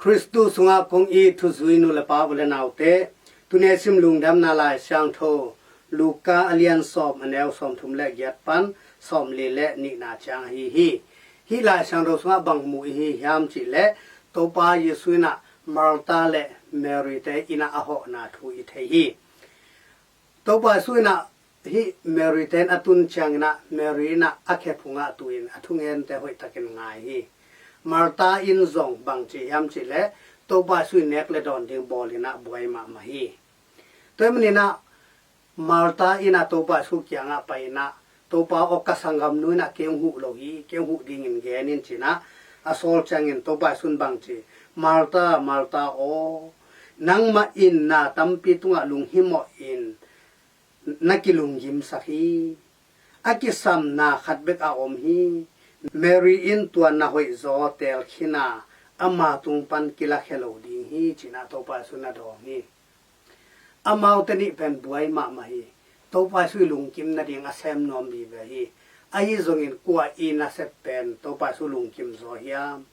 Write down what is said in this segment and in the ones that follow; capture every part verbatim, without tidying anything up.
Khristu sungah kong it thuzui nu le pa u le naute, tuni a sim lungdamna Lai Siangtho Luka a lian sawm, a neu sawmthum le giat pan sawmli le nihna ciang ahi hi. Hih Lai Siangtho sungah bang mu i hi hiam cih leh, Topa Jesu in ah Martha le Mary te inn ah a hawhna thu i thei hi. Topa Jesu in ah hih Mary te inn a tun ciangin ah Mary in ah a khe phungah tu-in a thungente hoihtakin ngai hi. Martha in zong bang ci hiam cih leh Topa Jesu in nek le dawn ding bawlin ah buai mahmah hi. Tua ahih manin ah Martha in ah Topa Jesu kiangah pai-in ah, "Topa aw, ka sanggamnu in ah kei hong huh lo hi, kei hong huh dingin gen in," ci-in ah a sawl ciangin Topa Jesu in bang ci, "Martha, Martha aw, nangmah in na tampi tungah lunghimawh in na kilunggimsak hi. A kisam na khat bek a om hi. Mary in tua na hoihzaw teel khin a, ama tung pan kilakhia lo ding hi," ci-in ah Topa Jesu in a dawng hi. Amaute nih pen buai mahmah hi. Topa Jesu i lungkim nading a sem nuam vive hi. Ahi zongin kua i nasep pen Topa Jesu lungkim zaw hiam?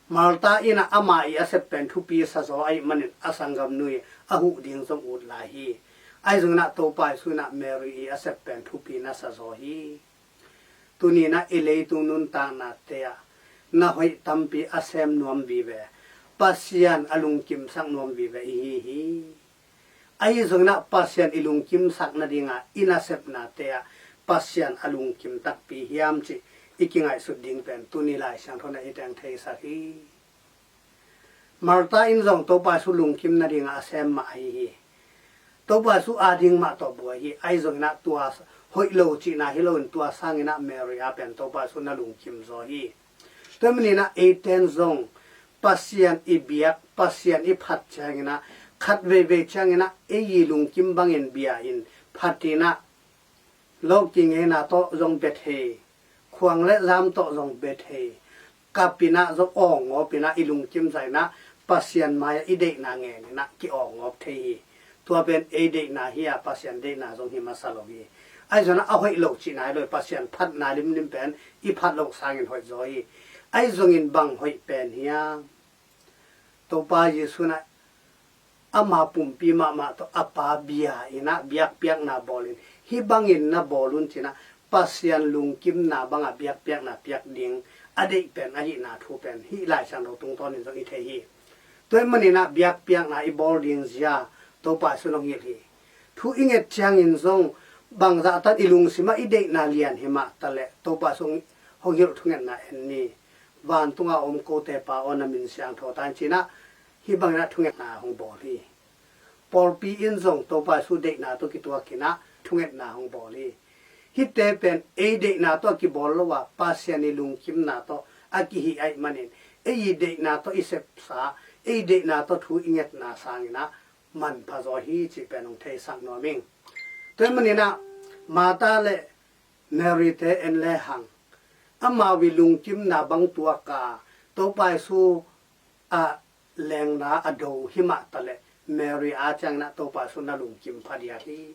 Martha in ah ama i a sep pen thupi sa zaw ahih manin a sanggamnu i a huh ding zong ut lai hi. Ahi zongin ah Topa Jesu in ah Mary i a sep pen thupi na sa zaw hi. Tuni in ah i leitung nuntaknate ah na hoih tampi a sem nuam vive, Pasian a lungkimsak nuam vive i hi hi. Ahi zongin ah Pasian i lungkimsak nadingah i nasepnate ah Pasian a lungkim takpi hiam cih i kingaihsut ding pen tuni Lai Siangtho in ah i teng theisak hi. Martha in zong Topa Jesu lungkim nadingah a sem mah ahi hi. Topa Jesu ading mah tawh buai hi. Ahi zongin ah tua hoih lo cihna hi loin tua sangin ah Mary a pen Topa Jesu na lungkim zaw hi. Tua ahih manin ah eite in zong Pasian i biak, Pasian i phat ciangin ah, khat veivei ciangin ah ei i lungkim bangin bia-in phatin ah, lawhki ngeina tawh zong bia thei, khuang le zam tawh zong bia thei, kap-in ah zong awng ngawp-in ah i lungkim zah-in ah Pasian mai-ah i deihna ngenin ah ki-awng ngawp thei hi. Tua pen ei deihna hi a, Pasian deihna zong hi masa lo hi. Ahi zongin ah a hoih lo cihna hi lo hi, Pasian phatna limlim pen i phat loh sangin hoih zaw hi. Ahi zongin bang hoih pen hiam? Topa Jesu in ah ama pumpi mahmah tawh a Pa bia-in ah biakpiakna bawlin, hih bangin na bawl un ci-in ah Pasian lungkimna bangah biakpiakna piak ding a deih pen ahihna thu pen hih Lai Siangtho tungtawnin zong i thei hi. Tua ahih manin ah biakpiakna i bawl ding zia Topa Jesu in hong hilh hi. Thu i nget ciangin zong bangzah tan i lungsimah i deihna lian hi mah taleh Topa Jesu hong hilh thungetna en ni. Vantunga om kote Pa aw, na min siangtho ta in ci-in ah hih bangin ah thungetna hong bawl hi. Pawlpi in zong Topa Jesu deihna tawh kituakin ah thungetna hong bawl hi. Hihte pen ei deihna tawh a kibawl lo a, Pasian i lungkimna tawh a kihih ahih manin ei i deihna tawh i sepsa, ei deihna tawh thu i ngetna sangin ah manpha zaw hi cih pen hong theisak nuam ing. Tua ahih manin ah Martha le Mary te en lehang, amau i lungkimna bang tuak a, Topa Jesu a lengna a do hi mah taleh Mary a ciangin ah Topa Jesu na lungkim phadiak hi.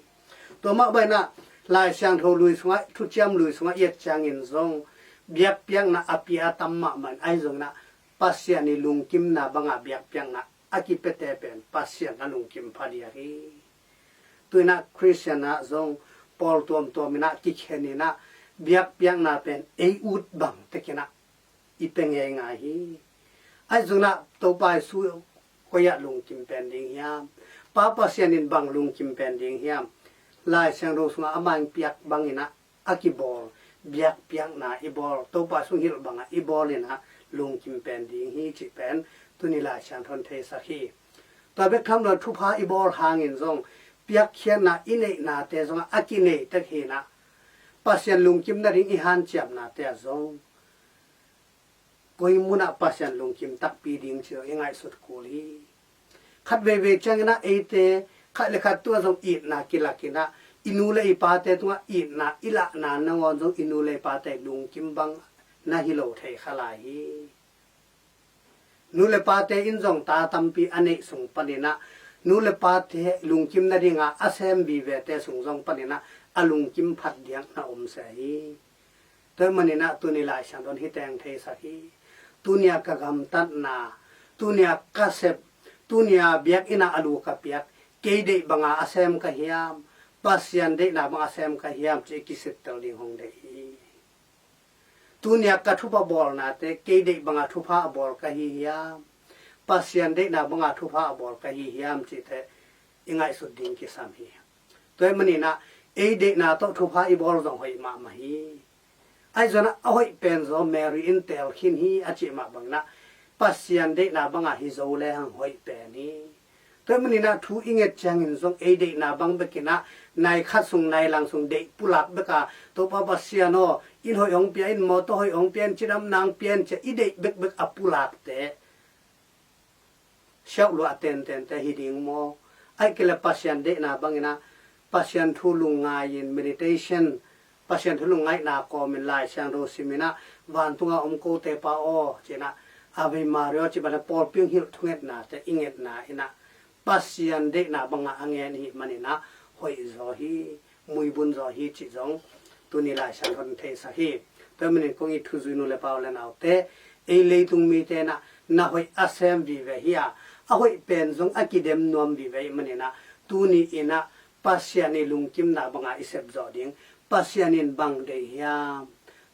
Tua mah bangin ah Lai Siangtho lui sungah, Thuciam lui sungah i et ciangin zong biakpiakna a pia a tam mahmah in, ahi zongin ah Pasian i lungkimna bangah biakpiakna a kipiate pen Pasian a lungkim phadiak hi. Tu-in ah Khristian ah zong pawl tuamtuam in ah kikhen in ah biakpiakna pen ei ut bang tekin ah i pia ngeingai hi. Ahi zongin ah Topa Jesu koi-ah lungkim pen ding hiam? Pa Pasian in bang lungkim pen ding hiam? Lai Siangtho sungah amah in piak bangin ah a kibawl biakpiakna i bawl, Topa Jesu hong hilh bangah i bawl in ah lungkim pen ding hi cih pen tuni Lai Siangtho in theisak hi. Tua bek tham lo, thupha i bawl hangin zong piakkhiatna i neihnate zongah a kinei tek hi in ah Pasian lungkim nading i hanciamnate ah zong koi munah Pasian lungkim takpi ding cih zong i ngaihsut kul hi. Khat veivei ciangin ah eite khat le khat tungah zong itna kilakin ah, i nu le i pate tungah itna i lahna nangawn zong i nu le i pate lungkim bang na hi lo thei kha lai hi. Nu le pate in zong ta tampi a neih sung panin ah, nu le pate lungkim nadinga a sem vivete sung zong panin ah a lungkim phadiak na om se hi. Tua ahih manin ah tuni Lai Siangtho in hih teng theisak hi. Tuni a ka gamtatna, Tunia ka sep, tunia biakinn ah a lu ka piak, kei deih banga a sem ka hiam, Pasian deihna banga sem ka hiam cih kisittel ding hong deih hi. Tunia ka thupha bawlnate kei deih banga thupha a bawl ka hi hiam, Pasian deihna banga thupha a bawl ka hi hiam cihte i ngaihsut ding kisam hi. Tua ahih maninah ei deihna tawh thupha i bawl zong hoih mahmah hi. Ahi zongah a hoih pen zaw Mary in teel khin hi a cih mah banginah Pasian deihna banga hi zo lehang hoih pen hi. Tua ahih maninah thu i nget ciangin zong ei deihna bang bekinah nai khat sung nai lang sung deih pulak beka, Topa Pasian aw, inn hoih hong pia in, mawtaw hoih hong pia in, cidamna hong pia in cia i deih bekbek a pulakte siauh luah tentente hi ding maw? Ahih kei leh Pasian deihna banginah Pasian thu lungngai-in meditation, Pasian thu lungngaihna kawmin Lai Siangtho siminah vantunga om kote Pa aw cinah Ave Maria aw cih banah pawlpi hong hilh thungetnate i ngetna inah Pasian deihna banga a ngen i hih maninah hoih zaw hi, muibun zaw hi cih zong tuni Lai Siangtho in theisak hi. Tua ahih manin kong it thuzui nu le pa u le naute, ei leitung mite inah na hoih a sem vive hi a, a hoih pen zong a kidem nuam vive ahih maninah tuni inah Pasian i lungkimna banga i sep zawh ding. Pasian in bang deih hiam?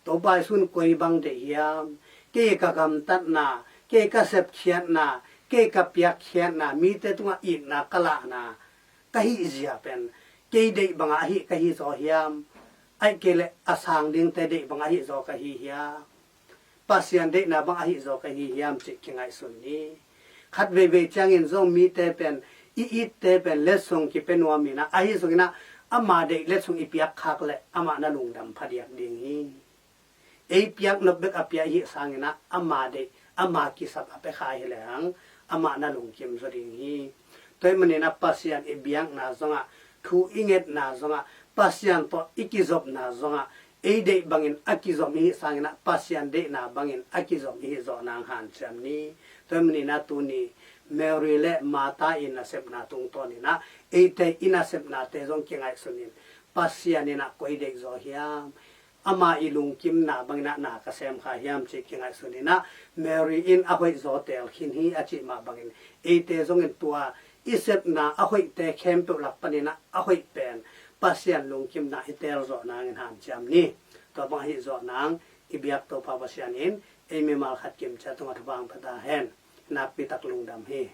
Topa Jesu in koi bang deih hiam? Kei ka gamtatna, kei ka sepkhiatna, kei ka piakkhiatna, mite tungah itna ka lahna ka hih zia pen kei deih banga ahi ka hi zaw hiam? Ahih kei leh a sang dingte deih banga ahi zaw ka hi hiam? Pasian deihna bang ahi zaw ka hi hiam cih kingaihsun ni. Khat veivei ciangin zong mite pen i itte pen letsong kipia nuam inah, ahi zonginah ama deih letsong i piak khak leh amah na lungdam phadiak ding hi. Ei piak nop bek a pia i hih sanginah ama deih ama kisap a pia kha hi lehang amah na lungkim zaw ding hi. Tua ahih maninah Pasian i biakna zongah, thu i ngetna zongah, Pasian tawh i kizopna zongah ei deih bangin a kizom i hih sanginah Pasian deihna bangin a kizom i hih zawh nang hanciam ni. Tua ahih maninah tuni Mary le Martha i nasepna tungtawninah eite i nasepnate zong kingaihsunin Pasian inah koi deih zaw hiam? Ama i lungkimna banginah na ka sem kha hiam cih kingaihsuninah Mary in a hoih zaw teel khin hi a cih mah bangin eite zongin tua i sepna a hoihte khempeuh lak paninah a hoih pen Pasian lungkimna i teel zawh nangin hanciam ni. Tua bang ahi zawh nang i biak Topa Pasian in ei mimal khat kimciat tungah thupha hong pia ta hen. Nakpi tak lungdam hi.